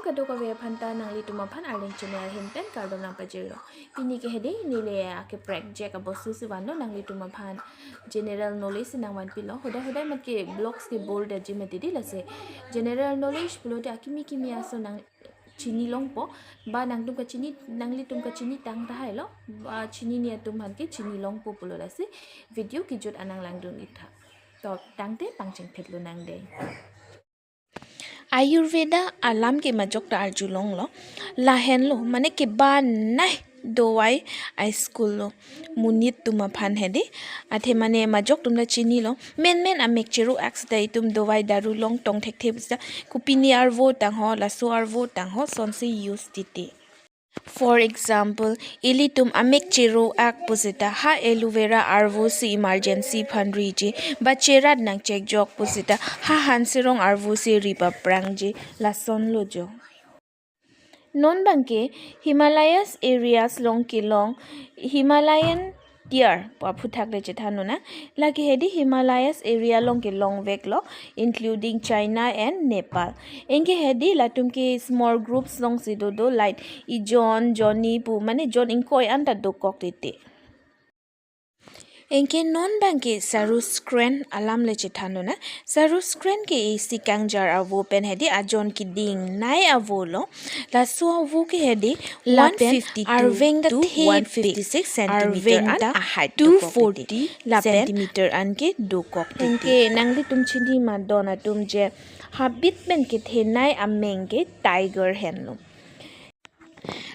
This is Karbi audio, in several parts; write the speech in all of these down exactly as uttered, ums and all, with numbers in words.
Kadokave aphan ta nanglitum aphan Arleng channel ahin pen kardom nangpajirlo. Pini ke hedi neli akaprek jek abostu si vanlo, nanglitum aphan general knowledge si nangvanpilo. Hodai hodai mat ke vlogs ke bore daji mati dei, lasi general knowledge pulote akimi kimi ason nangchinilongpo. Ba nangtum kachini, nanglitum kachini tang tahailo. Ba chinine atum aphan ke chinilongpo pulo, lasi video kejut an nanglangdun-ik tha. To tangte pangcheng phetlo nang dei. Ayurveda alam ke majok ta arjulonglo. Lahenlo, mane kebanai dovai a-school lo. Monit atum aphan hedi. Athe mane majok atum ta chinilo. Menmen amek chero-ak seta itum dovai daru long tong thekthe seta kopine arvo tangho, laso arvo tangho, sonsi use titi. For example, ilitum amek chero-ak puseta ha aloe vera arvo si emergency aphan riji, ba cherat nangchekjok puseta ha hanserong arvo si ri paprangji, lasonlo jo. Non abangke Himalayas areas along kelong Himalayan deer pu aphuthak le chethan nona. Lake hedi Himalayas area along kelongveklo, including China and Nepal. Anke hedi latum ke small groups alongsi dodo, like ijon, jonni pu, mane jon ingkoi anta dokok titi. Anke non abangke Sarus crane alam le chethan nona. Sarus crane ke isi kangjar avo pen hedi ajon kedingnai avolo. Laso avo ke hedi lapen arveng ta thepik, arveng ta a height dokok titi, lapen centimeter an ke dokok titi. Anke nanglitum chini ma don atum je habit pen kethenei ameng ke tiger henlo.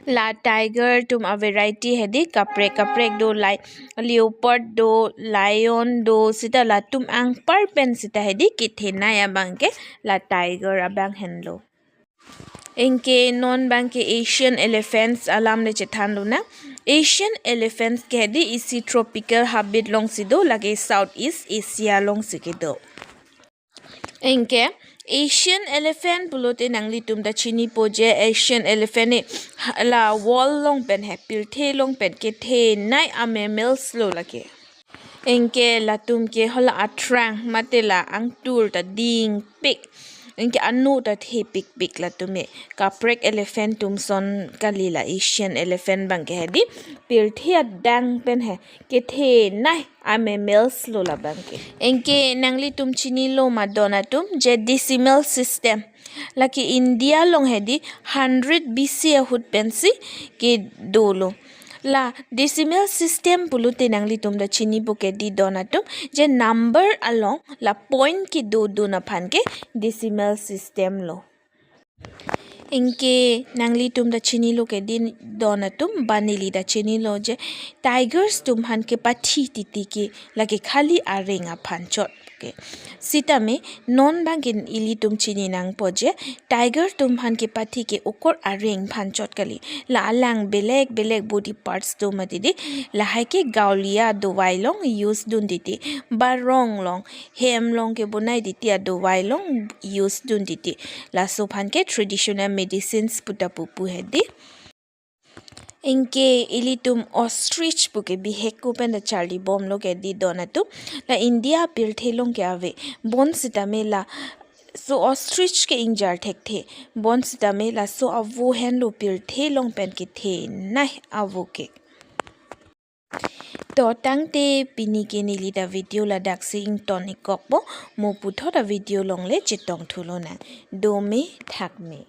La tiger atum a variety hedi kaprek kaprek do, like leopard do, lion do, seta latum anpar pen seta hedi kethenei abang ke la tiger abang henlo. Anke non abangke Asian elephants alam le chethan lonang. Asian elephants ke hedi isi tropical habit alongsi do, lake Southeast Asia alongsi kedo. Anke Asian elephant pulote nanglitum ta chinipo je Asian elephant e ha-, la world along pen he, pirthe along pen kethenei a mammals lo lake. Anke latum ke hala athrang mate la angtur ta dingpik. Anke ano ta thepikpik latum e. Kaprek elephant atum son kali, la Asian elephant abangke hedi pirthe adang pen he kethenei a mammals lo labangke. Anke nanglitum chinilo ma don atum je decimal system, lake India along hedi hundred B C ahut pensi kedolo. La decimal system pulote nanglitum ta chinipo ke di don atum, je number along la point kedodun aphan ke decimal system lo. Anke nanglitum ta chinilo ke di don atum, ba neli ta chinilo je tigers atum aphan kepathi titi ke lake khali areng aphan chot ke. Sitame non abangke ilitum chini nangpo je tiger atum aphan kepathi ke okor areng aphan chot kali. La alang belek belek body parts do mati dei. Lahai ke Gaonliya dovai along use dun titi, ba rong along, hem along kebonai titi adovai along use dun titi. Laso aphan ke traditional medicines pu ta pupu hedi. Anke ilitum ostrich pu ke bihek ko pen ta charlibomlo ke di don atum. La India pirthe along ke ave. Bonsitame laso ostrich ke ingjar thekthe. Bonsitame laso avo henlo pirthe along pen kethenei avo ke. To tangte pini ke neli ta video ladaksi ington-ikkokpo, mo puthot a video along le chetongthu lonang. Dome thakme.